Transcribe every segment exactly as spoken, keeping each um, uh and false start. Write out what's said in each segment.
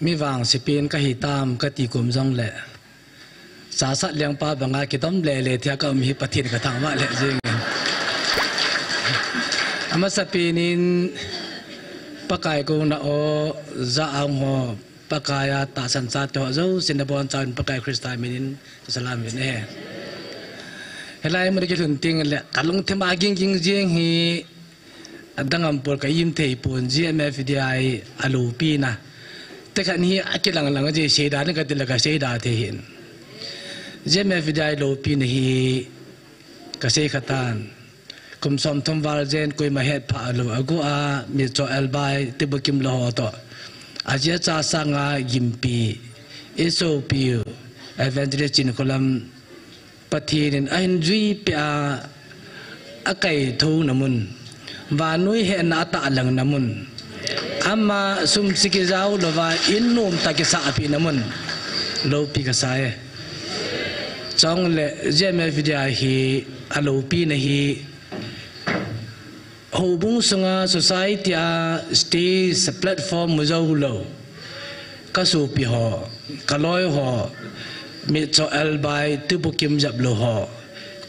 mi vangsepi in kahi tam kati kum jongle, Chasat Lengpa banga kidom lele thei a ka um hi Pathen kathangvah lheh jeng in. Amasapen in Pakai kona o, ja-ang ho, Pakai a tahsan chate ho jousen nabonchauvin Pakai Christa min in salam uvin ahi. Hilai mun a kilhun tengle kalungthim a gingging jeng hi, adang ampol ka im thei pon, GMFDI a loupina. Tekhat hi akilang lang jeh seida ding katile kaseida thei hih in. GMFDI loupina hi kasei khatan. Kum somthum val jen koima hetphah lou, aguh a Mitcho Elbai Tibukim lou ho toh, aji acha sanga gimpi, isopiu Evangelist Chinkholam, Pathen in ahin juipeh a, akaithouna mun, vannoi hetna atahlang na mun, ama sum si kijao louva in nomtah kisahpeh na mun, loupi kasa e. Chule GMFDI hi aloupina hi, houbung sunga society a stage platform mu joulou, kasopi ho, kaloi ho, Mitcho Elbai Tibukim japlou ho,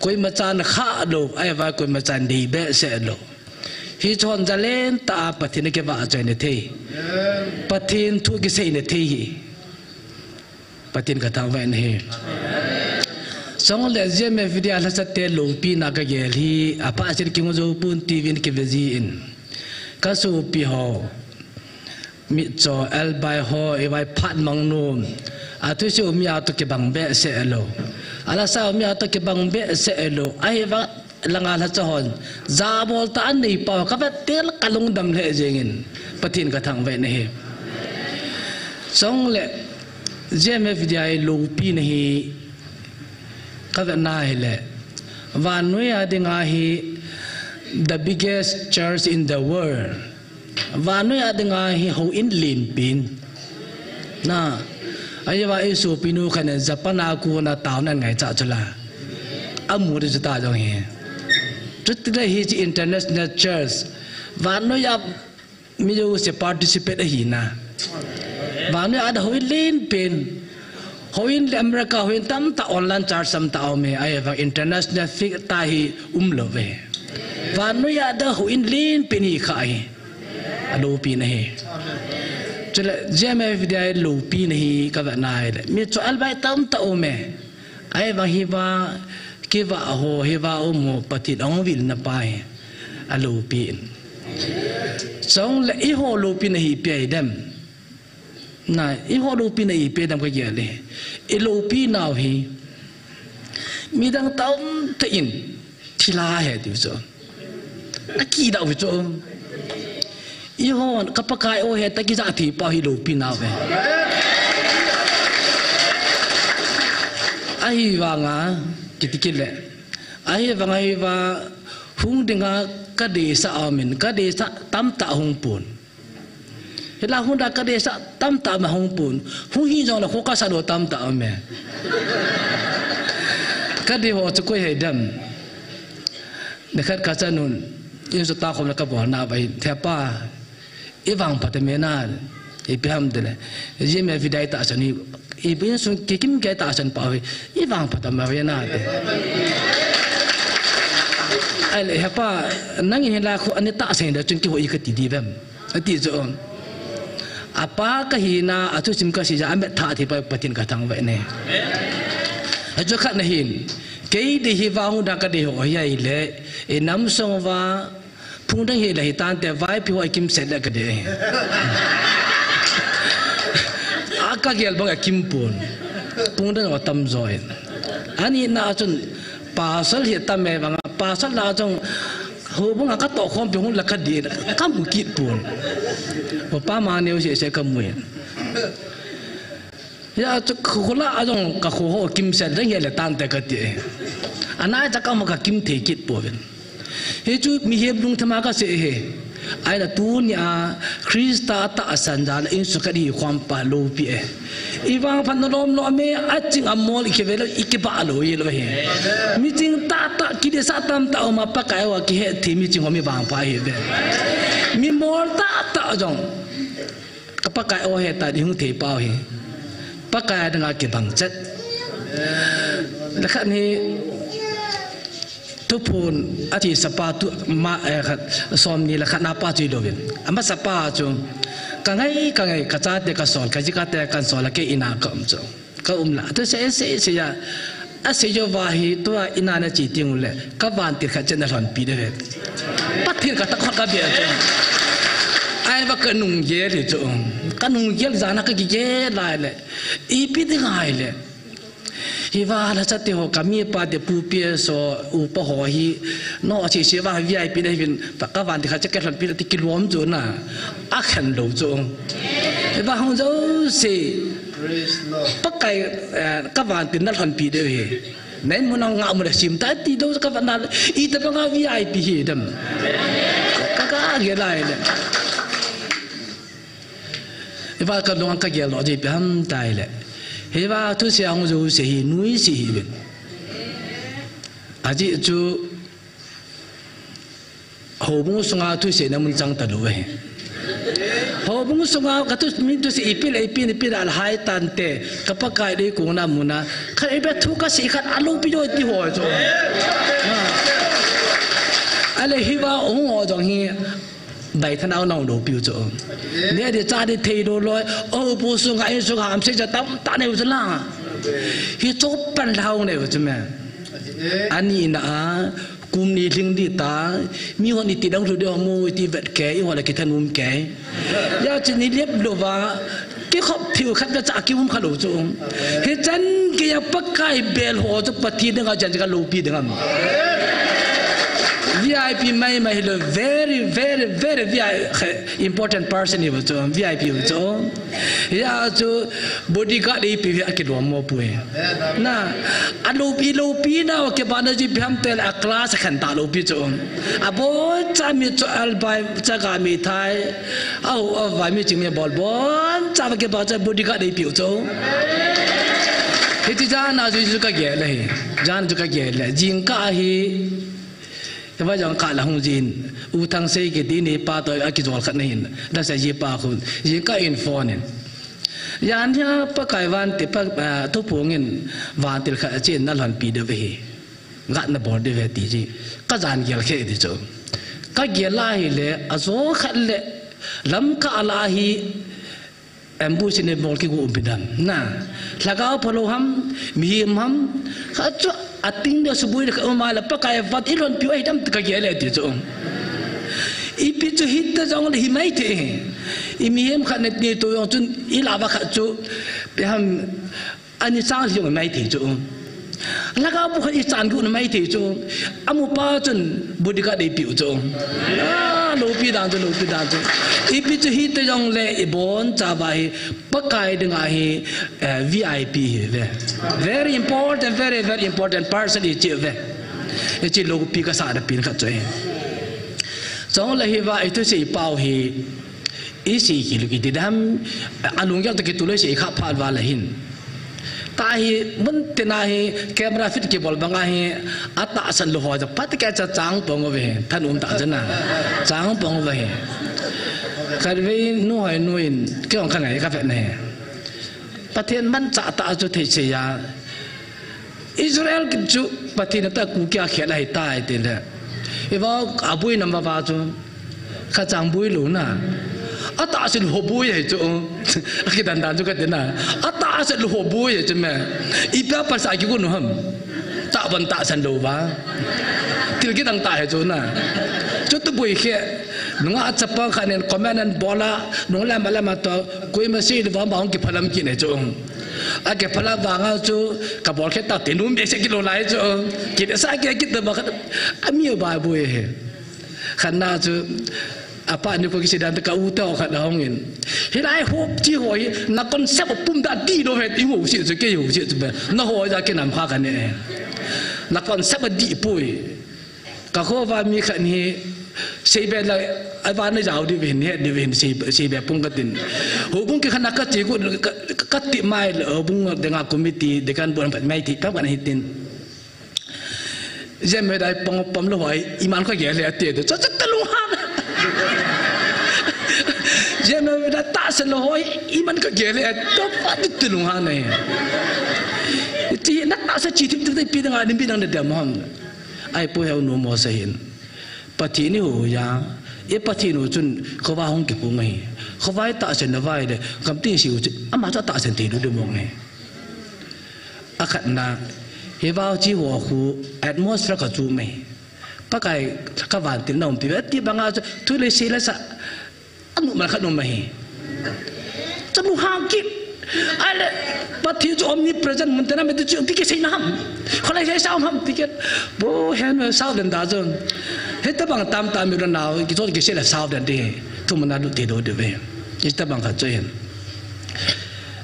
koimachan khah lou, ahivang koimachan dei behseh lou, hiche hon jalen tah a Pathen kivahchoi na thei, Pathen thu kisei na thei hi Pathen kathangvah in ahi. Chule GMFDI lhachate loupina kagel hi, aphat cheh kihung jou pon tiuvin kive jin, kasopi ho, Mitcho Elbai ho, ivai phat mang nom, athuseiu mi a toh kibang behseh lou, alasau mi a toh kibang behseh lou, ahivang langa lhacha hon jabol tah anei pau kavet tengle kalungdam lheh jeng in, Pathen kathangvah in ahi. Chule GMFDI loupina hi kavetna hile, vannoi a dinga hi the biggest church in the world, vannoi a dinga hi houin lenpen, na, ahivang isopinu khat in Japan a kona town a ngaichat chula, amu ding chu ta jong hi. Chutile hiche international church, vannoi a mi jouse participate ahina, vannoi a dinga houin lenpen, houin le America houin tamtah online church tamtah aume, ahivang international fig tah hi umlouve. Vannoi a dinga houin lenpen hi kha hi, aloupina hi. Chule GMFDI loupina hi kavetna hile, Mitcho Elbai tamtah aume, ahivang hiva kivah ho, hiva um ho Pathen ahung vilna pa hi, aloupi in. Chule eiho loupina hi ipi ahidem, na, eiho loupina ipi ahidem kagel e. Iloupinau hi midang tamtah in thilha ahi tiu chu, akidah u chu. Eihon ka Pakai o, heta kijah thei pau hi loupinau ahi. Ahivanga kiti kit le, ahivanga hiva hung dinga kadeisah aumin, kadeisah tamtah hung pon. Hilai hung dinga kadeisah tamtah ma hung pon. Hung hi jongle kho kasah lou tamtah aume. Kadei ho chu koi hidem. Nikhat kachanun, insung tahkhomna kabolna uva hin, Hepa, ivangphat tame na, ipi ham tile, GMFDI tahsan hi, ipi insung kikim kei tahsan pau hi, ivangphat tame na ati. Ahile, Hepa, nangin hilai kho ana tahsan ding chun kihou in kati diu vem, ati chu. Apa kahina, athusim kasei jeh a amet thah thei pau Pathen kathangvah e. Achu khatna hin, kei dei hiva hung dinga kadei ho hi ahile, inam sunguva phungdang hile hitante, vaipi ho akimset le kadei. Akagel bang akim pon. Phungdang ho tamjo in. Anina chun pasal hi tame vanga, pasal la jong houbunga katoh khompi hung la kadei, kamu kit pon. Upa ma neo sese kamu in. Hijeh chun kho la a jong kakho ho kimset ding hile tante kati. Anaicha kamu kakim thei kit pouvin. Hichu mihem lungthima kasei ahi. Ahile tunia Christa tahsan jal a insung khat ikhom pa loupi e. Ivangphatna lomlom e, aching amol ikive lou, ikibah lou hilou hi. Miching tahtah, kideisah tamtah uma Pakai uva kihet thei miching ho mi vangpha ihiuve. Mimol tahtah jong ka Pakai o he ta di hung thei pau hi. Pakai a dinga kibang chet. Lekhat ni thuphon a thi sapa tu ma, eh, khat, som ni lekhat na pa chu i lovin. Ama sapa chu ka ngai, ka ngai, ka chate ka sol, ka jikate ka sol, a ke ina ka um chu. Ka um la, tu se, se, se ya. A se jo va hi, tua ina na chi ting le, ka vantil khat chen na lhon pi de ve. Pathen ka ta khot ka bia chu. Ai va ka nung gel hi chu. Ka nung gel zana ka ki gel lai le. Ipi ti ngai le. Hi va la cha te ho ka mi pa te pu pi so u pa ho hi. No si si va V I P de vin pa ka vantil khat chen ka lhon pi de ti ki lom chu na. A khen lo chu. Hi va hong jo se. Pakai, eh, ka vantil na lhon pi de hi. Nei mun ang nga mun sim ta ti do ka van na i ta pa nga V I P hi dem. Ka, ka, ka ge lai le. Hi va ka dong ka ge lo ji pe ham tai le. Hi va thu se ang jo se hi nui si hi ben. A ji chu Houbung sunga thu se na mun chang ta lou e. Houbung sunga ka thu min thu se ipi le ipi ni pi la hai tan te ka Pakai dei kung na mun a. Ka ipi thu ka se khat a lou pi jo ti ho cho. A le hi va ong ho jong hi. Dai than au nau lou pi cho. Ne de cha de thei do loi. Houbung sunga in sunga am se ja tam ta ne u la. Hi cho pan lau ne u cho me. Ani na a. Kum ni hling di ta, mi hon i ti dang hlu deu mu, i ti vet ke, i hon a ki thanum ke. Ya chi ni lep lo va, ki khop thiu khat ka cha ki um kha lo chu. Hi chan ki ya Pakai bel ho chu Pathen ding a chan ka lo pi ding am. V I P mai mai lo very, very, very V I P important person hi chu, V I P chu. Hia chu bodyguard ipi hi a kilom mo pui. Na, a lopi, lopi na, a kibana ji pi ham tel a class khen ta lopi chu. A bon cha mi chu albai cha ga mi thai. A hu a vai mi ching mi bol bon cha va kiba cha bodyguard ipi chu. Hiti jana chu chu ka gel le hi. Jana chu ka gel le. Jingkah hi. Kava jong kah la hung jin, U Thangsei kiti ni pa toh a kijol khat na hin, la sa ji pa khun, jingkah in phone in. Jan hia Pakai vantil pa, ah, thuphon in vantil khat a chen na lhon pi de ve hi. Ngat na bol de ve ti ji. Ka jan gel khe ti chu. Ka gel la hi le, a jo khat le, lam ka la hi, Ambush in bol kigu um pi dan. Na, lhagao phalou ham, mihem ham, kha chu a ting de subui de kha um a la Pakai vat i lhon piu ahi dam ka gel le ti chu. Ipi chu hita jong le hi mai thei. I mihem khat ne ti to jong chun i la va khat chu. Pe ham Ani chang jong mai thei chu. Lhagao pu khat i chan gu na mai thei chu. Amu pa chun bodyguard dei piu chu. Ah, lopi dan chu, lopi dan chu. Ipi chu hita jong le i bon cha va hi Pakai dinga hi, eh, V I P hi ve. Very important, very, very important person i chi ve. I chi lopi ka sa da pin khat chu. Chong le hi va i thusei pau hi. I sei kit lou kiti dam, a lunggel toh kitu lou sei kha phat val a hin. Tahi, mun tina hi, camera fit kibol banga hi, a tahsan lou ho ja, pat ke cha chang pong ve, thanum ta jana, chang pong ve. Khat vei nu hoi nu in, kei ong kha ngai ka vet ne. Pathen manchah tah chu thei sei a. Israel kiti chu Pathen a tah Kuki a khel ahi tai ti le. I va a bui nam va va chu. Kha chang bui lou na. A tahsan ho bui ahi chu. A kidan dan chu ka ti na. A tahsan ho bui ahi chu me. I pa pa sa ki gun ham. Tah ban tahsan lou va. Thil kidang tah ahi chu na. Chuti bui khe. Nunga a chapa kha nen comment an bol a. Nung lam lam a to. Koima sei lou va ma hung kiphalam kit ahi chu. A kiphalam vanga chu ka bol khe ta te num be se kilo lai chu. Kit sa ke kit ba khat. A mi ba bui he. Khat na chu a pa ni ko kisi dan ka u ta khat hong in. Hilai hop chi ho hi na concept pum da di lo he i ho si chu ke ho si chu be. Na ho ja ke nam kha ka ne. Na concept di pui. Ka kho va mi khat ni sei be la, a va na jau di vin, he di vin, sei, sei be pung ka tin. Ho bung ki khan ka ti ku, ka, ka ti mai lo, ho bung de nga committee, de kan bon mai ti, pa kan hi tin. Je me dai pong pom lo vai, i man ka ge le a te de, cha cha ta lung han. Je me dai Tahsan lou ho hi, iman ka gel e, to pa ti ti lung ha nei. Ti na tahsan chi thip thip te pi dang a, nim pi dang de dem ham. Ai po heu nu mo sa hin. Pathen ni ho ya, e Pathen ho chun, khovah hung kipu ngai. Khovah tahsan na vai de, kam ti si u chu, ama chu tahsan ti du de mo ngai. A khat na, he vau chi ho khu, atmosphere ka chu mai. Pakai ka van til na um pi ve, ti banga chu, thu le si le sa, Anu mal khat um ahi. Chanu hang kit. Ai le, Pathen chu omnipresent mun tena me tu chu, ti ke sei na ham. Kholai sei sao ham, ti ke. Bo hen me sao den da chu. He ta bang tam tam mi ro nau, ki chon ki sei la sao den de. Tu mun na lu te do de ve. Ki ta bang khat chu hin.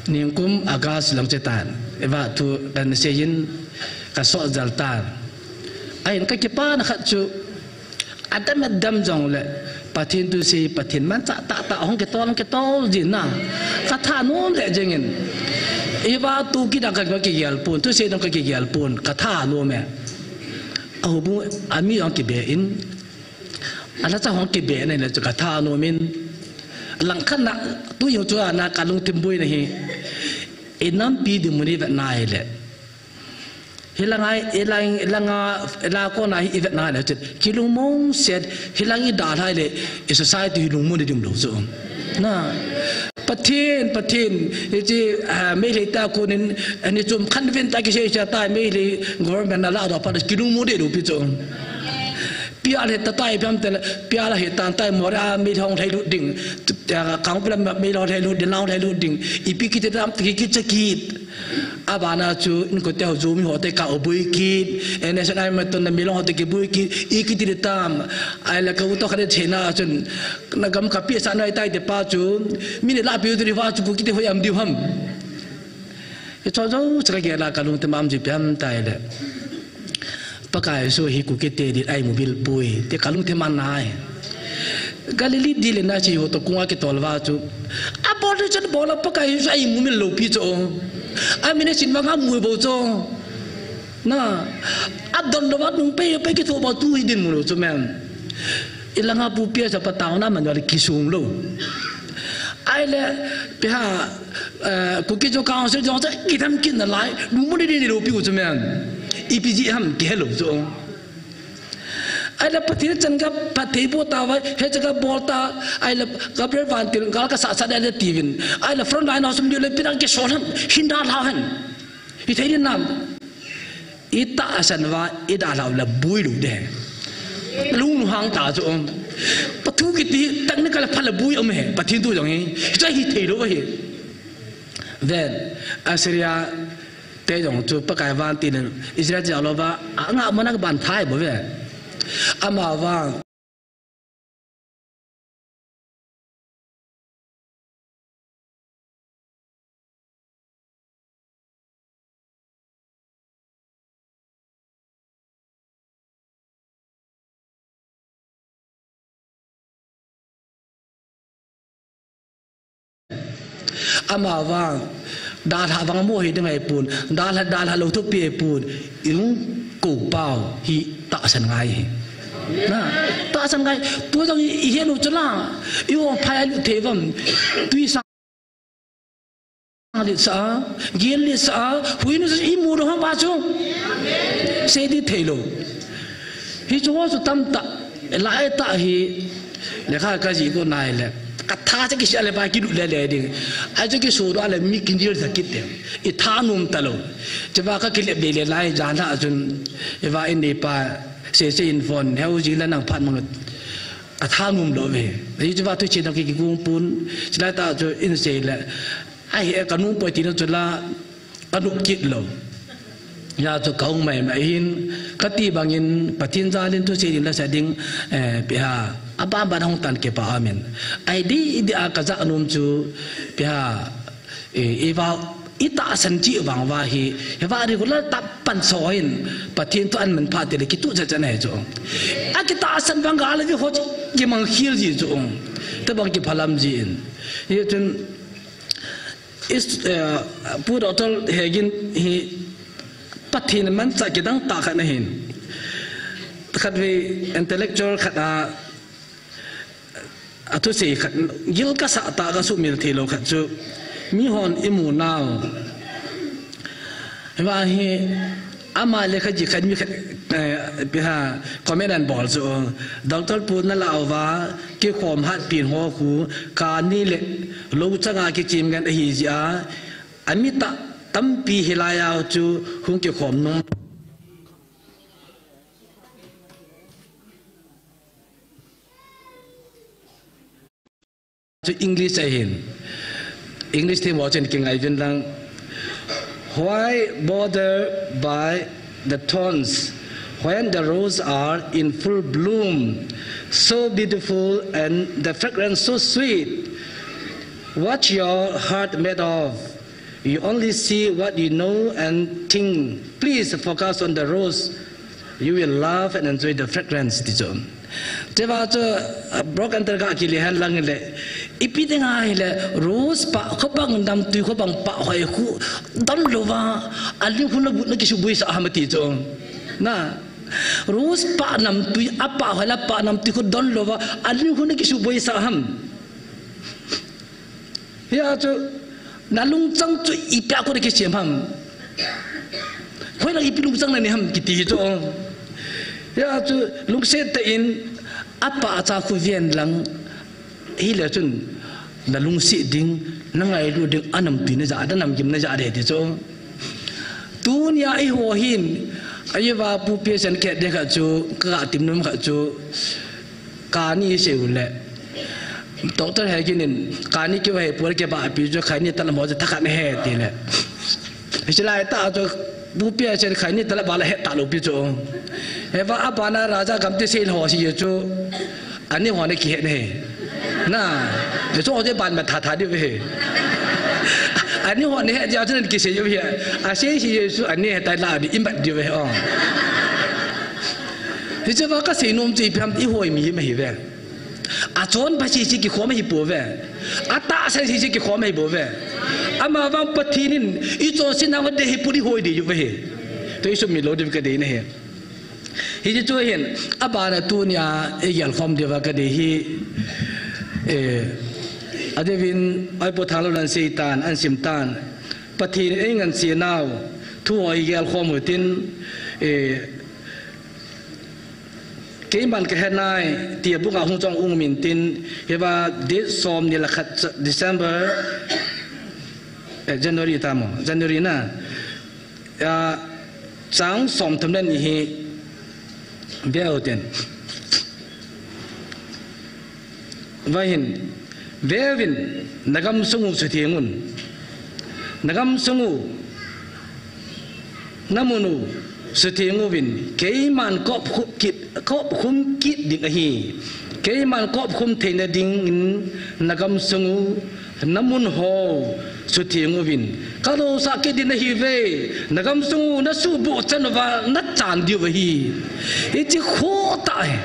Ningkum August lang che tan. E va tu kan sei in ka so jal tan. Ai ka ki pa na khat chu. Adam adam jong le, Pathen tu si, Pathen man cha ta ta, hong ke tol, hong ke tol jin na. Ka tha nom le jeng in. Eva tu ki dang ka ki gel pun, tu si dang ka ki gel pun, ka tha nom e. A hu bu, a mi jong ki be in. A la cha hong ki be na le chu ka tha nom in. Lang khan na, tu yung chu a na ka lungthim bui na hi. E nam pi di mu ni ve na hi le. Hilang ai, hilang, hilang a, hilang kona hi i vet na le chun. Kilungmong set, hilang i dalha le, i society hi lungmong di dim lo chu. Na. Pathen, Pathen, i chi, ah, Meitei ta kunin, ani chum khan vin ta ki sei sei ta Meitei government na la do pa kilungmong di lo pi chu. Pia le ta tai piam te le, pia la he tan tai mo ra Meitei hong thei lut ding. Kang pia Meitei hong thei lut ding, la hong thei lut ding. I pi ki te dam ki ki chakit. Abana chu, in ko te ho chu mi ho te ka o bui kit, eh, national ma ton na mi long ho te ki bui kit, i kiti di tam, ai la ka u to kha de chena chun, na gam ka pi sa nai tai te pa chu, mi ne la pi u ti va chu ku kiti ho yam di ham. I cho jo cha ka ge la ka lung te mam ji piam tai le. Pakai Jesu hi Kuki te dit a imu mil pui, ti ka lungthim a nai. Galilee di le na chi ho to kunga kitol va chu. A bol ri chan bol a Pakai Jesu a imu mil lo pi chu. A mi na chin ma nga mu bo chu. Na, a don lo va nung pe pe ki tho ba tu hi din mu lo chu men. I langa pu pia sa pa tao na man va le ki sung lo. Ai le, pi ha, eh, Kuki Zo Council jong cha, ki tham kin na lai, lu mu ni ni lo pi u chu men. I pi ji ham ki hello chu. Ai le Pathen chan ka, Pathen bo ta vai, he cha ka bol ta, ai le Gabriel Van Til, gal ka sa sa de le ti vin. Ai le front line house mi le pi dang ki sol ham, hin da la han. I thei din nam. I tahsan va, i dalha u la bui lu de. Lung hang ta chu um. Pathu kiti, technical pha la bui um he, Pathen tu jong he. Cha hi thei lo he. Ven, Assyria te jong chu Pakai Van Til in Israel cha lo va, a nga mo na ka ban thai bo ve. Ama va Ama vang, dalha vang mo hi ding ai pun, dalha, dalha lo thupi ai pun, i lung ko pau hi tahsan ngai hi. Na, tahsan ngai, tu jong i, i he lo chu la, i ong phai lu the vam, tui sang lit sa, gel lit sa, hui nu sa, i mu lo ham ba chu. Sei di thei lo. Hi chu ho chu tam ta, lai ta hi, le kha ka ji ko nai le. Ka tha cha ki sia le ba ki lu le le ding. Ai cha ki su do le mi kin dir sa kit de. I tha num ta lo. Cha ba ka ki le de le lai ja na chun. I va in de pa se se in phone. Heu ji la nang phat mang. A tha num lo ve. Ai cha ba tu che da ki ki kung pun. Chi lai ta chu in se le. Ai he ka num poi ti na chu la. Ka nup kit lo. Ya chu ka hung mai mai hin, ka ti bangin, Pathen jalin thu sei din la sa ding, eh, pi ha, a ban ban hung tan ke pa amen. Ai di, di a ka ja num chu, pi ha, eh, i va, i tahsan chi vang va hi, he va regular ta pan so hin, Pathen thu an man pha te le ki tu cha cha nei chu. A ki tahsan vang ga le vi ho chi, ki mang khil ji chu. Ta bang ki phalam ji in. Ye chun, Is, eh, Pu Doctor Hegin hi Pathen manchah kidang tah khat ahin. Khatvei intellectual khat a, Athusei khat, gil kasah tah kasumil theilou khat chu, mihon imu nau. Hiva hi, ama le khaji khat mi khat, eh, pi ha, comment anabol chu, Doctor Pu nalah uva, kikhom hatpin ho khu, kani le, lou changa kichim ngen ahi jeh a, amitah tampi hilai a chu, hung kikhom nom. Chu English ahin. English themmo chun kingai uvin lang. Why bother by the thorns when the roses are in full bloom, so beautiful and the fragrance so sweet? What's your heart made of? You only see what you know and think. Please focus on the rose. You will love and enjoy the fragrance, ti chu. Cheva chu, uh, broken tel ka kile hen lang le. Ipi dinga hile, rose pah, khopang namtui, khopang pah hoi khu, don louva, aling khu na bu-, na kisuboi sah ham ti chu. Na, rose pah namtui, apah hoi la pah namtui khu don louva, aling khu na kisuboi sah ham. Hia chu, nalungchang chu ipi a kon kisem ham. Hoilang ipi lungchang nanei ham kiti chu. Hia chu, lungset tah in, apah cha khu ven lang, hile chun, nalungset ding, nangailut ding, anamtui naja, anamgim naja de ti chu. Tunia eiho hin, ahiva Pu Pi Sen khet ding khat chu, ka, katim nom khat chu, Kani isei u le. Doctor Hegin in, kani kiva he pur ke ba pi chu khaini talam ho chu thakhat he ti le. Hiche lai tah chu Pu Pi Sen khaini talam ba la he talou pi chu. Hiva abana Raja Gamtesei ho sei chu. Ani ho ne kihe ne. Na. Hichu ho chu ban ma tha tha diu ve. Ani ho ne he chu chu kisei diu ve. Asei sei chu ani he tai la di imat diu ve o. Hiche va kasei nom chu ipi ham, ihoi mihem ahi ve. Achonpha sese kikhom ahi pouve. Atahsan sese kikhom ahi pouve. Ama vang Pathen in ichonsetna va dei hi puri hoi dei uve. Tua isumil lou diu kadei na hi. Hiche chu hin, abana tunia igel khom diuva kadei hi. Eh, adeh in, ahi po thalou nan seitan, ahin simtan. Pathen in eingansei nau, thu ho igel khom utin, eh, Keiman kahe nai, tia bunga hung chong ung min tin, hiva date som ni le khat December, eh, January tamo, January na, ya, chang som thum le ni hi, beu tin. Vahin, veuvin, nagam sung u sutheng un. Nagam sung u, namun u, sutheng uvin, keiman kopkhum kit, kopkhum kit ding ahi. Keiman kopkhum theina dingin, nagam sung u, namun ho, sutheng uvin. Kalo sa kit ding ahi ve, nagam sung u, nasuhboh chan uva, nachan diu ahi. Hiche khoh tah e.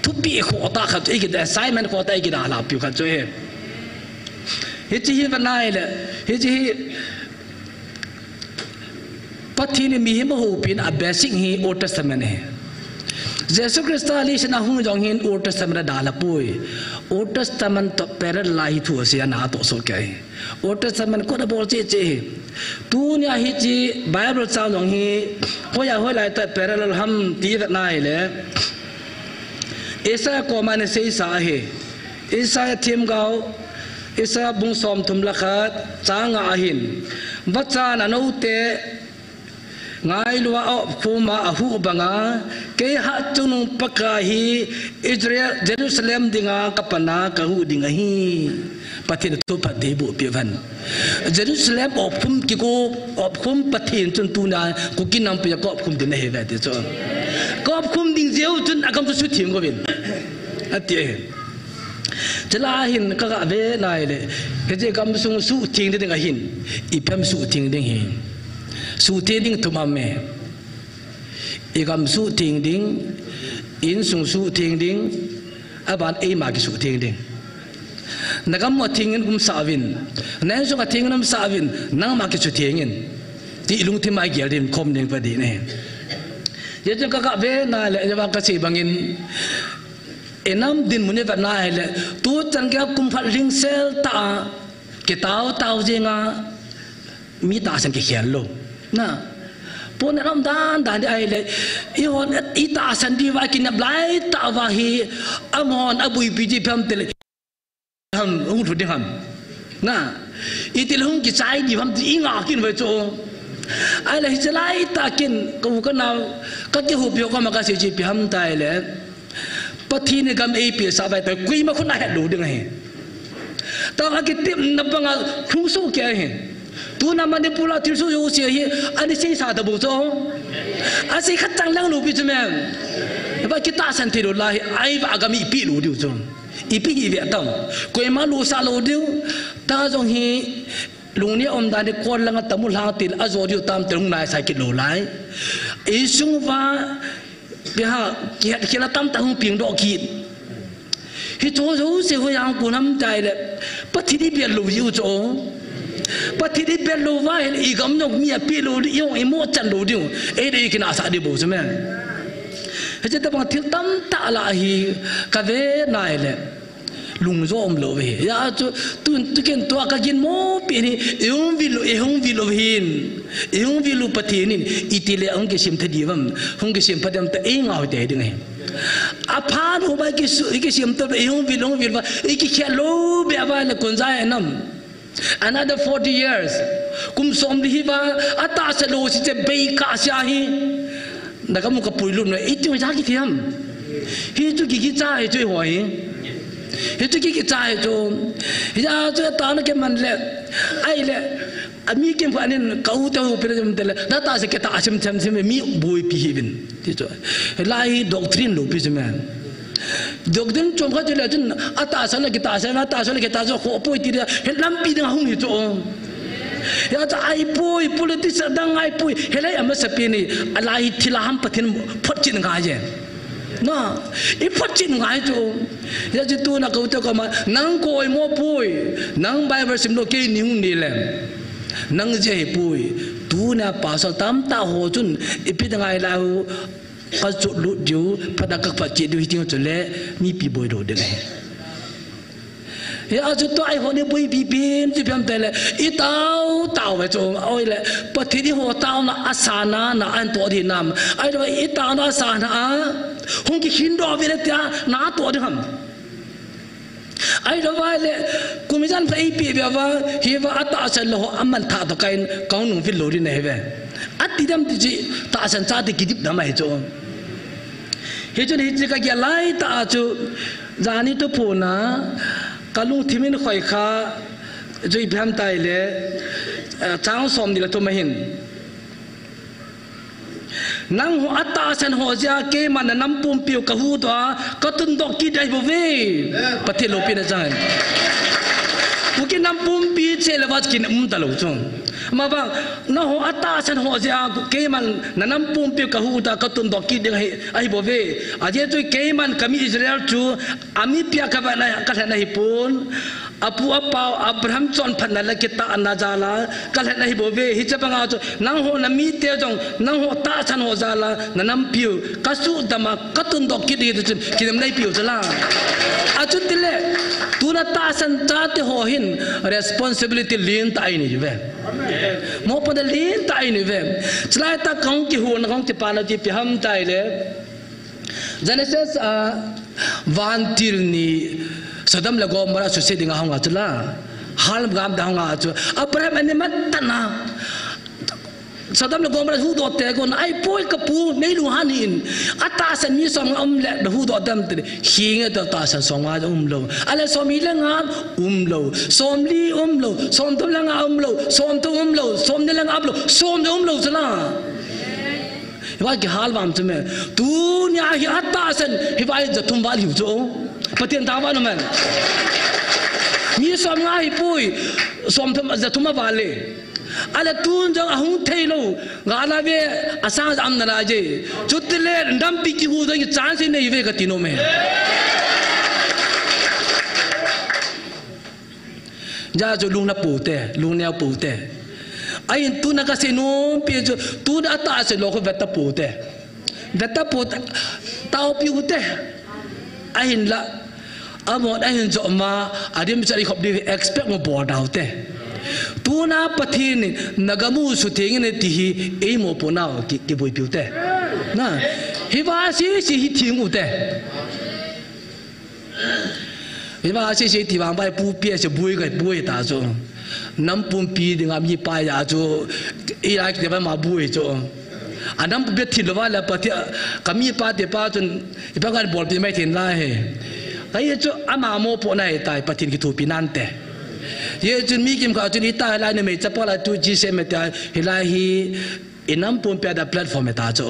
Thupi khoh tah khat chu, ikida assignment khoh tah ikida la piu khat chu hi. Hiche hi va nai le, hiche hi Pathen in mihem ahoupina a basic hi Old Testament hi. Jesu Christa leiset a hung jong hin Old Testament a dalha poi. Old Testament toh parallel a hi thu asei ana toh soh kei. Old Testament kot abol cheh cheh hi. Tunia hiche Bible chang jong hi, hoiya hoilai tah parallel ham ti vet nai le. Isaiah koma ana seisa ahi. Isaiah themgao, Isaiah bung som thum le khat, chang nga ahin. Vachan anoute, ngailua a opkhum a ahuh banga, kei Hatchungnung Pakai hi Israel, Jerusalem dinga kapana kahuh ding ahi. Pathen thu phat dei bu pi van. Jerusalem opkhum kiko, opkhum Pathen chun tuna Kuki nampi a kopkhum ding ahi ve ti chu. Kopkhum ding jeh u chun agam chu sutheng uvin. Ati ahi. Chule hin ka ga ve nai le, hiche gam sung sutheng ding ahin, ipi ham sutheng ding hi. Sutheng ding thum aum e. Igam sutheng ding, insung sutheng ding, aban eima kisutheng ding. Nagam atheng in umsah uvin, nainsung atheng in umsah uvin, nangma kisutheng in. Ti ilungthim a igel ding khom ding pa ding ahi. Hijeh chun ka ga ve nai le, hijeh a kasei bangin, Inam dinmun ivet na ahile, tuchan geiya kum khat lhingsel tah a, kitao tao jeng a, mi tahsan kikhel lou. Na, pon inam dan dan ding ahile, eihon itahsan diuva kinep lai tah uva hi, amahon aboipi ji ipi ham tile, ham, hung lhu ding ham. Na, itile hung kichai diu ham ti inga kit uve chu. Ahile hiche lai tah a ken, ka u ka nao, kakihoupi ho koma kasei chu ipi ham tile, Pathen in gam eipehsah uva ahitah, koima khut a het lou ding ahi. Tah a kitepna banga lhung soh kei ahi. Tuna Manipur a thilsoh jouse hi, ana seisa tabou chu. Asei khat chang lang lou pi chu me. Ba kitahsan thei lou lai hi, ahivang a gam ipeh lou diu chu. Ipi hi ve tam. Koima losah lou diu. Tah jong hi, lungneo umdan hi kon langa tamu lhang til, ajo diu tam til hung naisai kit lou lai. Isung uva, ipi ham, kihet khel a tamtah hung pengdoh kit. Hiche jouse hi hoiya kon ham tile, Pathen ibel lou jiu chu. Pathen ibel lou uva ahile, igam jong mi apeh lou diu, ihung imo chan lou diu. Eidei kinahsah diu bou chu me. Hiche tobang thil tamtah lah a hi, kave na ahile, lungjo umlou ahi. Hijeh chun, tun, tukin tua kaginmo pen hi, ihung vil u, ihung vil u hin. Ihung vil u Pathen in, itile hung kisem thei diu ham, hung kisem pha diu ham ti eingah u hiding ahi. Aphat uva ikisu-, ikisem tou, ihung vil, hung vil uva, ikikhel lou beh uva le kon ja hinam. Another forty years. Kum somli hi uva, atahsan lou sese bei kasa hi. Na kamu kapuilut uve, iti uva kiti ham. Hichu kikicha hi chu eiho hi. Hichu kikicha hi chu. Hijeh chun tahna kiman le. Ahile, ami kimkhat in ka u te u pi le jom tele. Natahsan kitah sem sem sem mi boipi hih uvin. Ti chu. Hilai hi doctrine loupi chu me. Doctrine chom khat chu le chun atahsan le kitahsan, atahsan le kitahsan khoh poi ti le, hi lampi ding a hung hi chu. Hijeh chun ahipoi, politics adang ahipoi, hilai amasapen hi, alai hi thil a ham Pathen photchet ngai e. Na, iphotchet ngai chu. Hijeh chun tuna ka u te u koma, nang ka oimo poi, nang Bible sim lou kei nei hung nei le. Nang jeh ahipoi, tuna pasal tamtah ho chun, ipi ding ngai lai u, ka chotlut diu, phat a ka photchet diu hiding chule, mipi boi lou ding ahi. Hijeh chun tua eiho ni boipi pen chu ipi ham tile, itao tao uve chu, ahile, Pathen in eiho taona asana na anatoh ding hinam. Ahile, itaona asana a, hung kikhin doh uve le tia, natoh ding ham. Ahilou vale, kum ijat pha eipeh uva, hiva atahsan lou ho, aman thah toh kahin, kahung nungvil lou ding ahi ve. Ati dem ti chu, tahsan chate kidip dem ahi chu. Hichun hiche kagel lai tah a chu, jani thuphon a, kalungthim in khoikha, chu ipi ham tile, eh, chang somni le thum ahin. Nangho atahsan ho jeh a keiman na nam pumpi u kahuhdoh a, katundoh kit ding ahibouve. Pathen loupina chang in. Kuki nam pumpi cheh le va kin um talou chu. Ama vang, nangho atahsan ho jeh a keiman na nam pumpi u kahuhdoh a, katundoh kit ding ahi, ahibouve. Ajeh chu keiman kami Israel chu, amipi a kavet na, kalhen ahipon. Apu apau Abraham chonphatna le kitahna jal a kalhen ahibouve. Hiche banga chu nangho namite jong, nangho tahsan ho jal a na nampi u kasuhdam a katundoh kit ding ti chun kidemna eipeh u chula. Achutile, tuna tahsan chate ho hin responsibility lentah einei uve. Mopohna lentah einei uve. Chulai tah kahung kihou na kahung kipana chu ipi ham tile, Genesis a, vantil ni Sodom le Gomorrah suse dinga hung a chula. Hal gam ding a hung a chu. Abraham ana mat tah na. Sodom le Gomorrah huhdoh te kon, ahipoi kapu, meilung han hih in. Atahsan mi somnga um le, nahuhdoh dem tile. Hinge toh tahsan somnga umlou. Ahile somni le nga umlou. Somli umlou. Somthum le nga umlou. Somthum umlou. Somni le nga umlou. Somni umlou chula. Hiva kihal vam chu me. Tunia hi atahsan, hiva hi jathum val hiu chu. Pathen thangvah in um hen. Mi somnga hipoi, somthum, jathum aval e. Ahile tun jong ahung theilou, gala ve, asang jam nalai je. Chutile, nampi kihu jong chance nei ve kati nom e. Hijeh chun lung napou te, lung neo pou te. Ahin tuna kasei nompi chu, tuna atahsan lou khu veta pou te. Veta pou te, taopi u te. ahinla, amon ahin jo ma, adim chari khop di expect mo bol dau te. Tuna Pathen in nagamu sutheng in ti hi, ei mopohnau ki, kiboipiu te. Na, hiva sese hi theng u te. Hiva sese ti vang bai pu pia se bui kai bui ta chu. Nam pumpi dinga mipa ja chu, i lai kiti ba ma bui chu. Anam pumpi thil lo va la pa ti, ka mipa te pa chun, i pa kan bol ti mai thin lai he. Ka ye chu ama mopohna hi tai Pathen kithopi nan te. Ye chun mi kim kha chun i ta lai ne mei chapa la tu ji se me ta hi lai hi, i nam pumpi da platform ta chu.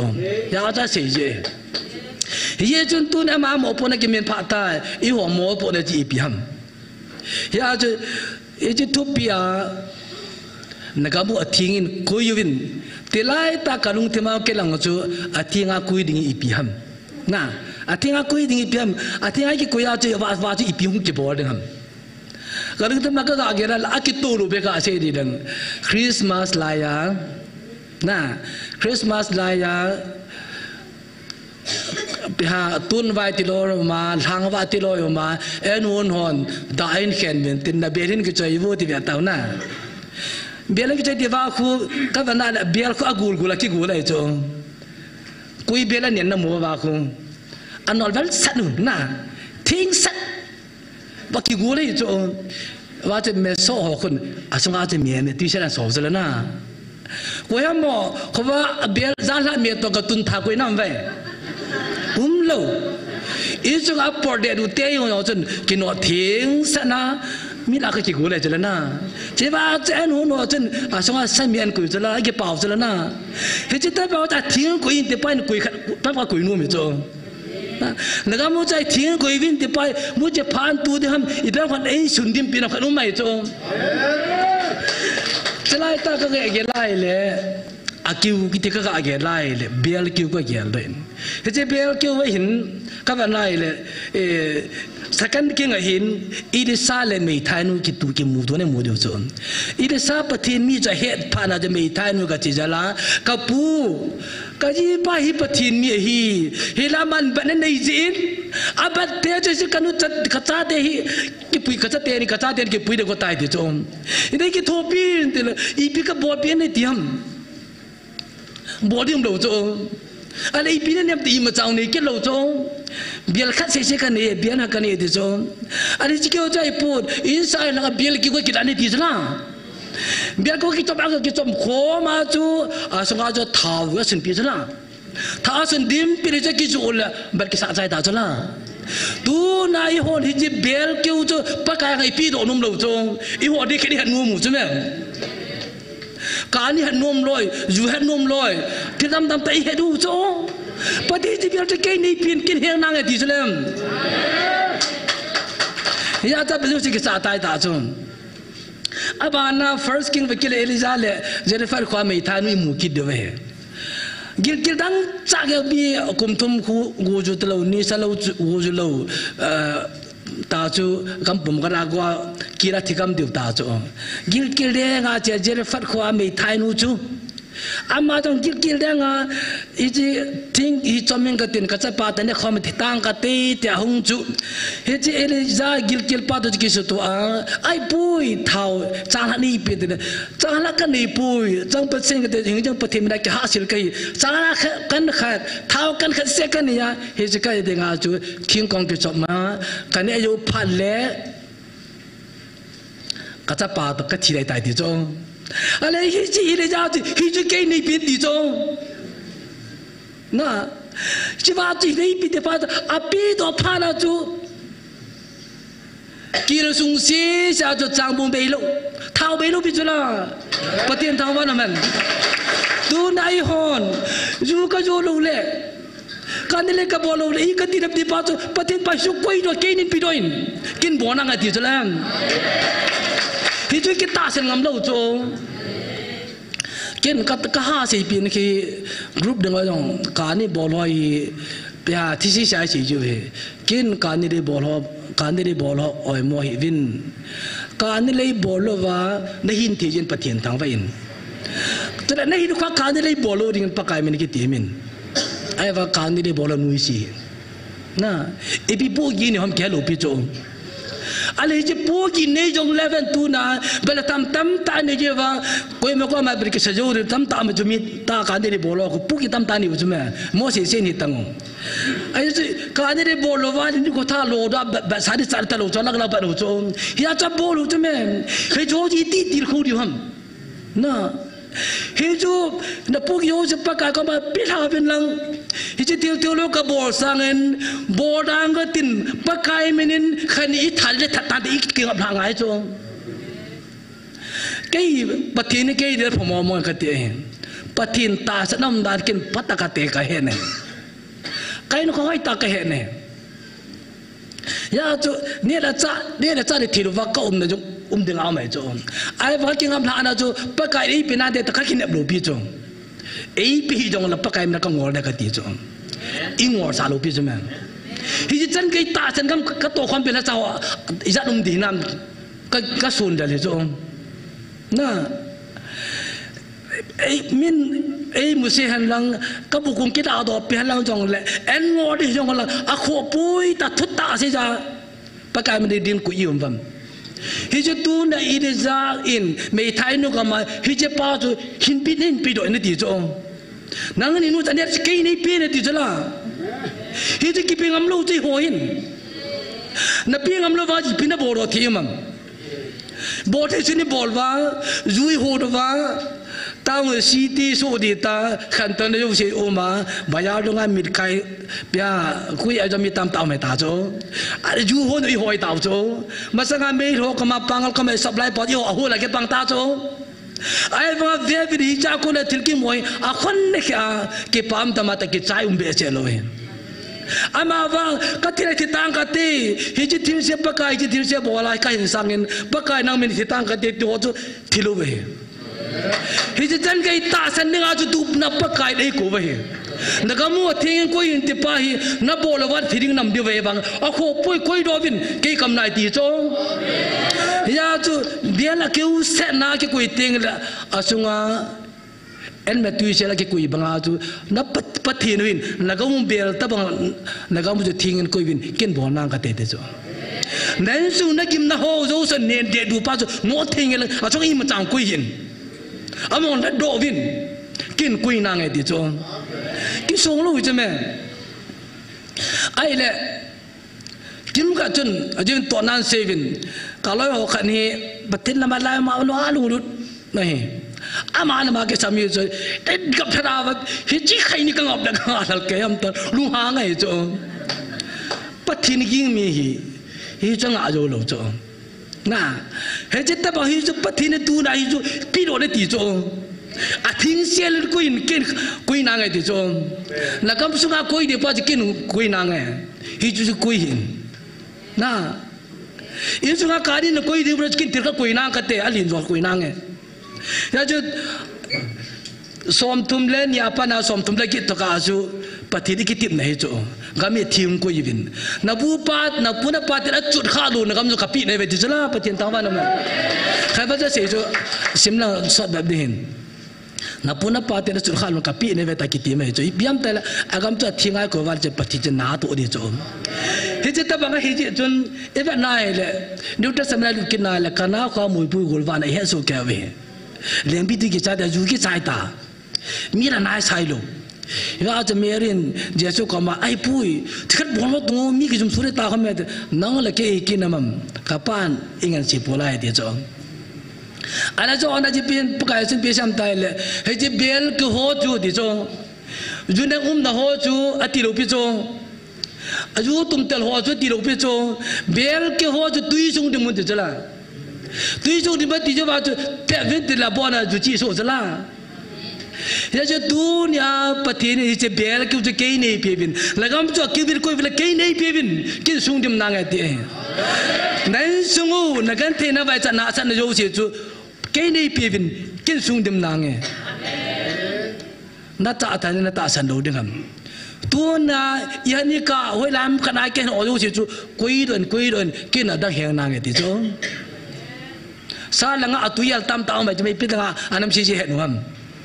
Ya cha sei je. Ye chun tun ama mopohna kimin pha tai, i ho mopohna chi ipi ham. Hia chu, hiche thupi a, nagamu atheng in koi uvin, tilai ta ka lungthim a kilang chu, atheng a koi ding ipi ham. Na, atheng a koi ding ipi ham, atheng a kikoi a chu, va, va chu ipi hung kibol ding ham. Ka lungthim a ka ga gel a, akitol u be ka sei di dang. Christmas lai a, na, Christmas lai a, Pi ha, tun vai ti lo ma, lhang va ti lo ma, en hun hon, da in khen min tin na bel hin kichoi vo ti ve tau na. Bel hin kichoi ti va khu, ka va na le bel khu a gul gul a kigul ai chu. Kui bel a nian na mu va khu. A nol vel sat nu na. Thing sat. Va kigul hi chu, va chu me so ho khun, a sunga chu me, me ti se la so chu la na. Ko ya mo, ko va bel za la me to ka tun tha ko nam vai. Um lo. I chu a por de du te yo yo chun, kino thing sa na, mi la ka kigul le chu la na. Che va chen hu no chun, a sunga sa me an ko chu la, ki pau chu la na. He chi ta ba ta thing ko in te pa in ko kha, pa pa ko nu mi chu. Na, nagamu chai thing koi vin ti pai, mu che phan tu di ham, i bel khan ei sun dim pi na khan um mai chu. Chalai ta ka ge ge lai le, a kiu kiti ka ka ge lai le, bel kiu ka ge lai. Hiche bel kiu va hin, ka va lai le, eh, second king a hin, Elisha le meithai nu kitu kimu tu ne mu diu chu. Elisha Pathen mi cha het pha na cha meithai nu ka chi jala, ka pu, Ka jipa hi Pathen mi ahi, hi la man bat na nei jin, a bat te chu si ka nu cha, ka chate hi, kipui ka chate ni, ka chate ni kipui de ko tai ti chu. I dei kithopi ti le, ipi ka bol pi ni ti ham. Bol ding lo chu. Ale ipi ne nem ti ma chang nei ke lo chu. Bial khat se se ka nei, bial ha ka nei ti chu. Ale chi ke o chai put, inside la bial ki ko ki da ni ti chu la. Bial ko kichom a kichom khom a chu, a sunga chu thao a sun pi chu la. Thao a sun dim pi le chu kichu le, bat kisa chai ta chu la. Tuna i hon hi chi bial kiu chu, Pakai ngai pi do num lo chu. I hon di khe di han num mu chu me. Ka ni han num loi, ju han num loi. Ti dam dam ta i he du chu. Pati chi bial chu kei nei pin kin heng nang e ti chu lem. Ya ta pe chu si kisa tai ta chu. Abana First King va kile Elijah le Zarephath khoa meithai nu imu kit diu ve. Gilgal dang cha ge mi kum thum khu gu ju talo, ni sa lo chu, gu ju lo, eh, ta chu kam pum ka ra gua kila thi kam diu ta chu. Gilgal de nga che Zarephath khoa meithai nu chu. Ama jong gilgal dang a, hichi thing hi choming ka tin ka chapa ta ne khom thi tang ka te te a hung chu. Hichi Elijah gilgal pa to kisu tu a, ai pui thao, chang la ni pi te ne. Chang la ka ni pui, chang pa sing ka te, hing jang pa thim na ki ha sil kai. Chang la kha, kan kha, thao kan kha se kan ya, hichi kai de nga chu, thing kong ki chop ma, ka ne yo phat le, Ka chapa to ka thi lai tai ti chu. Ale hichi Elijah chu, hichu kei nei pi ti chu. Na, chi va chu nei pi ti pa chu, a pi to pha na chu. Kil sung si sa chu chang bung bei lo. Thao bei lo pi chu la. Pathen thao va na man. Tuna i hon. Ju ka ju lo le. Ka ni le ka bol lo le, i ka ti dap di pa chu, Pathen pa su koi do, kei nin pi do in. Kin bol na nga ti chu lem. Hichu kita sen ngam lo chu. Kin ka, ka ha sei pin ki group dang a jong, ka ni bol ho hi, pia thi si sai si ju he. Kin ka ni le bol ho, ka ni le bol ho, oi mo hi vin. Ka ni le bol lo va, na hin thi jin Pathen thang va in. Tuna na hin kha ka ni le bol lo ding Pakai min ki ti min. Ai va ka ni le bol lo nui si. Na, ipi pohgih nei ham kihe lou pi chu. Ale hiche pohgih nei jong leh ven tuna, bel tam tam tah nei jeh uva, koima koima bel kisa jou ding tam tah ma chu mi ta ka nei ding bol lou, pohgih tam tah nei u chu me. Mo se se ni tang u. Ahi chu, ka nei ding bol lou va, ni ko tha lou da, ba, ba sa ding cha ta lou chu, lak lak ba lou chu. Hia cha bol lou chu me. Hichu ji ti til khu diu ham. Na, hichu, na pohgih ho chu Pakai koma pe lha uvin lang. Hiche thil thil lou ka bol sangin, bol dang ka tin, Pakai min in khat ni i thal le that tan te i kingap lha ngai chu. Kei, Pathen in kei ding pha mo mo ka ti ahi. Pathen tahsan um dan ken phatah a ka te ka he ne. Kei nu ka hoi tah ka he ne. Hia chu, neh le chah, neh le chah ding thil uva ka umna jong um ding a um ahi chu. Ahivang kingap lhahna chu, Pakai in ei pe nante toh ka kinep lou pi chu. Ei pe hi jong leh Pakai min a ka ngol ding ka ti chu. I ngol sa lou pi chu me. Hiche chan gei tahsan gam ka toh khom pen lha cha ho, ijat um ding hinam ka, ka sun dal hi chu. Na, ei, min, ei mu se hen lang, ka bu kong kida doh pi hen lang jong le, en ngol ding jong lang, a khoh pui tah thut tah se ja, Pakai min ding koi i um vam. Hichu tuna i ding ja in, meithai nu kama, hiche pa chu hin pe, hin pe doh in ti chu. Nang ni nu cha ne kei nei pe ne ti chu la. Hichu kipe ngam lou chu ho hin. Na pe ngam lou va ji pe na bol doh thei um am. Bol thei chu nei bol uva, ju i ho doh uva, town city so di ta, khan tan jo se um a, bazar dunga mit kai, pia, koi a jo mi tam tam ta chu. A ju ho i hoi ta chu. Masanga mei ho kama pangal kama supply pot i ho a ho la kipang ta chu. Ahivang a ve ve di cha ko le thil kimo hi, a khon ne kha, kipah um tama ta kichai um behseh lou hi. Amavang, ka thil a thi tang ka ti, hiche thil se Pakai, hiche thil se bol a ka hin sangin, Pakai nang min thi tang ka ti, ti ho chu thi lou ve. Hiche chan gei tahsan dinga chu tupna Pakai dei ko ve. Na gam u a theng in koi in ti pa hi, na bol uva thi ding nam diu ve vang, a khoh pui koi doh uvin, kei kam nai ti chu. Hia chu, bel a keu se na kikoi teng le, a sunga, En me tui sel a kikoi banga chu, na Pat-, Pathen u hin, na gam u bel tabang, na gam u chu theng in koi uvin, ken bol nang ka ti ti chu. Na insung na gimna ho jouse nen deh du pa chu, mo theng in, a chung ima chang koi hin. Amon la doh uvin, ken koi nang e ti chu. Kisong lou chu me. Ahile, Kimkhat chun, ajin toh nan seven. Ka loi ho khat hi, Pathen lama lai ma lo a lunglut. Nahi. Ama lama kisam hi chu, e gap thara vat, hiche khai ni ka ngap da ka lal ke am ta, lunghang ahi chu. Pathen ging mi hi, hichu ngah jou lou chu. Na, hiche tabang hi chu Pathen in tuna hi chu, pe lou le ti chu. A thing sel koi in ken koi nang e ti chu. Na gam sunga koi ding pa chu ken koi nang e. Hichu chu koi hin. Na. Insung a kani na koi ding bro ken thil ka koi nang ka ti, a lin jong koi nang e. Hia chu, somthum le ni a pat na somthum le get toh ka chu, Pathen i kitepna hi chu. Gam i theng koi uvin. Na pu pa, na pu na pa te a chut kha lou na gam chu ka pe nai ve ti chu la, Pathen thangvah in um. Khat va ja sei chu, sim lang sot bep ding hin. Na pu na pa te a chut kha lou ka pe nai ve ta kiti mai chu. Ipi ham tile, a gam chu a thi ngai ko val chu Pathen chu na toh ding chu. Hiche tabang a hiche chun, i vet na hile, New Testament a lut kit na hile, Kana kho a moipui gol vana i he soh kei uve. Lengpi ti kichai ta, ju kichai ta. Mi la nai sai lou. Hia chu Mary in Jesu koma, "Ai pu, thil khat bol mo tung mi kijum suri ta kha me te. Nang le kei kinam am. Ka pan i ngen si pu lai ti chu." Ana chu ana ji pin Pakai sin pi sam tai le. Hiche bel kiho chu ti chu. Ju neng umna ho chu ati lou pi chu. A ju tum tel ho chu ti lou pi chu. Bel kiho chu tui sung ding mun ti chu la. Tui sung ding ba ti chu ba chu. Te vin ti la bona ju chi so chu la. Hia chu tunia Pathen in hiche bel kiu chu kei nei pe uvin. Na gam chu kiu uvin koi uvin la kei nei pe uvin. Ken sung dim nang e ti. Na insung u, na genthei na vaicha na sa na jouse chu. Kei nei pe uvin. Ken sung dim nang e. Na ta ta na tahsan lou ding ham. Tuna, i hani ka, hoilam ka na ken o jouse chu. Koi doh in, koi doh in. Ken a dang heng nang e ti chu. Sa langa a tui al tam ta um mai chu meipi langa a nam sisi het nu ham.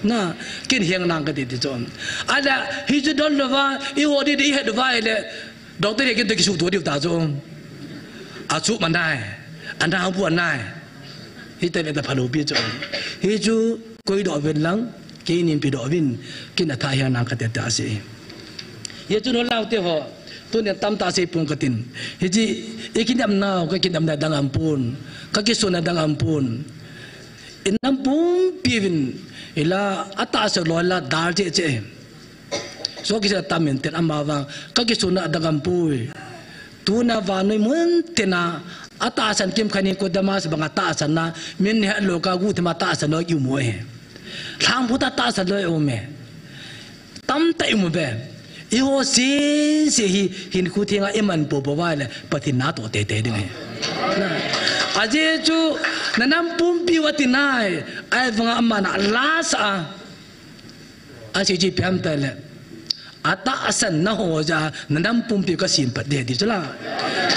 Na, ken heng nang ka ti ti chu. Ala, hichu don lou va, i ho di di het va ile. Doctor hi kin to kisuh to diu ta chu. A chu ma nai. A na bu a nai. Hi te ve ta phalou pi chu. Hi chu koi doh uvin lang, kei nin pi doh uvin, kin a tha hi a nang ka te ta si. Hi chu no lau te ho. Tunin tam ta sei pung ka tin. Hi chi, i kinam nau, ka kinam na dang am pun. Ka kisun na dang am pun. I nam pumpi uvin, i la a tahsan loi la dal che che. So kisa tam in ten ama vang, ka kisun na dang am pui. Tuna vannoi mun tena, a tahsan kim khanin ko damas bang a tahsan na, min he lo ka gu thema tahsan loi i mu e. Thang phu ta tahsan loi um e. Tam ta i mu be. I ho si si hi hin khu thinga i man po po vai le, Pathen na to te te ding he. Na. A je chu, na nam pumpi u a ti nai, ai vanga ama na la sa a. A si ji piam ta le. A tahsan na ho ja, na nam pumpi ka sim pat de di chu la.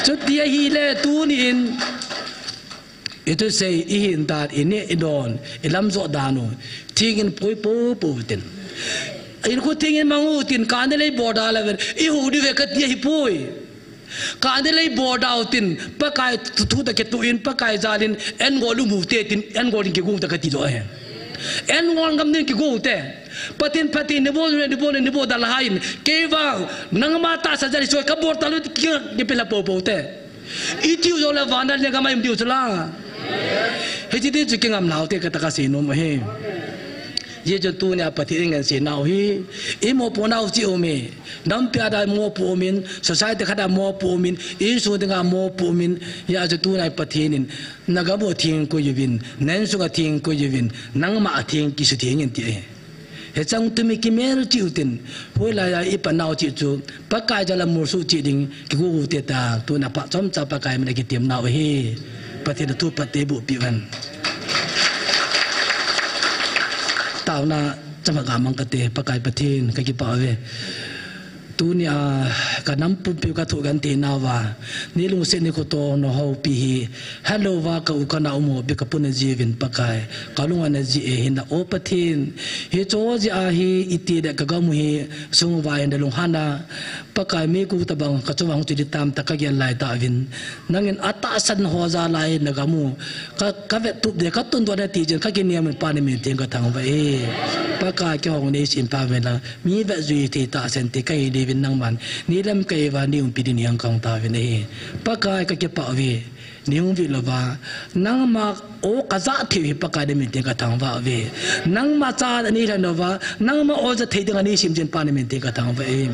Chu ti a hi le tunin. I tu sei, i hin dan, i ne, i don, i lam zo dan u. Thingin poi po po tin. In khu thingin mang u tin, ka ne lei bo da la ven. I hu di ve ka ti a hi poi. Ka ne lei bo da u tin, Pakai thu, thu ta ke tu in, Pakai jalin, en go lu mu te tin, en go din ke gu ta ka ti do he. En go ngam din ke gu te. Pathen, Pathen, ni bo, ni bo, ni bo da la hain. Ke va, nang ma tahsan jali soi ka bo ta lu ki, ki pe la po po te. I tiu jo la vana le ka mai diu chu la. Hi chi ti chu ki ngam lau te ka ta ka sei nom he. Ye chu tunia Pathen ngen sei nau hi. I mo po nau chi u mi. Nam pia da mo po min, society kha da mo po min, i su de nga mo po min. Ya chu tunia Pathen in. Na ga bo thing ko yuvin, nen su ga thing ko yuvin, nang ma thing ki su thing in ti he. He chang tumi kimel chi u tin, hoi la ya i pa nau chi chu, Pakai jala mur su chi ding, ki gu gu te ta, tuna pa chom cha Pakai min a ki tem nau hi, Pathen thu pa te bu pi van. Tau na, chama ga mang ka te, Pakai Pathen, ka ki pa ve. Tunia, ka nam pumpi ka thu gan te nau va, ni lungset ni ko to no ho pi hi, Hello va ka u ka nau mo bi ka puna ji vin Pakai. Ka lung ana ji e hin na o Pathen. Hi cho ji a hi i ti de ka gam hi sung va hin da lung hana. Pakai mi ku ta bang ka chu vang chu di tam ta ka gel lai ta vin. Nangin a tahsan ho ja lai na gam u. Ka, ka vet tup de ka tun do na ti jin ka ki niam pa ni min thing ka thang va e. Pakai ki hong nei sim pa vin la. Mi vet jui ti tahsan ti ka hi di vin nang man. Ni lam ka i va ni um pi di ni hang kang ta vin e. Pakai ka ki pa vi. Ni hung vi lova, nangma o ka ja thei hi Pakai ni min te ka thang va ve. Nangma cha ni la nova, nangma o ja thei ding ani sim jin pa ni min te ka thang va em.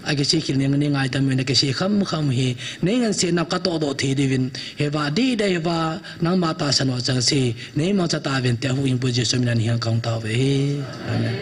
A ki si khil ni ngai ta min a ki si kham kham hi, ni ngan se na ka to do thei di vin, he va di dai va, nangma tahsan o chang si, ni ma cha ta vin te hu in pu Jesu min an hiang kang ta ve. Amen.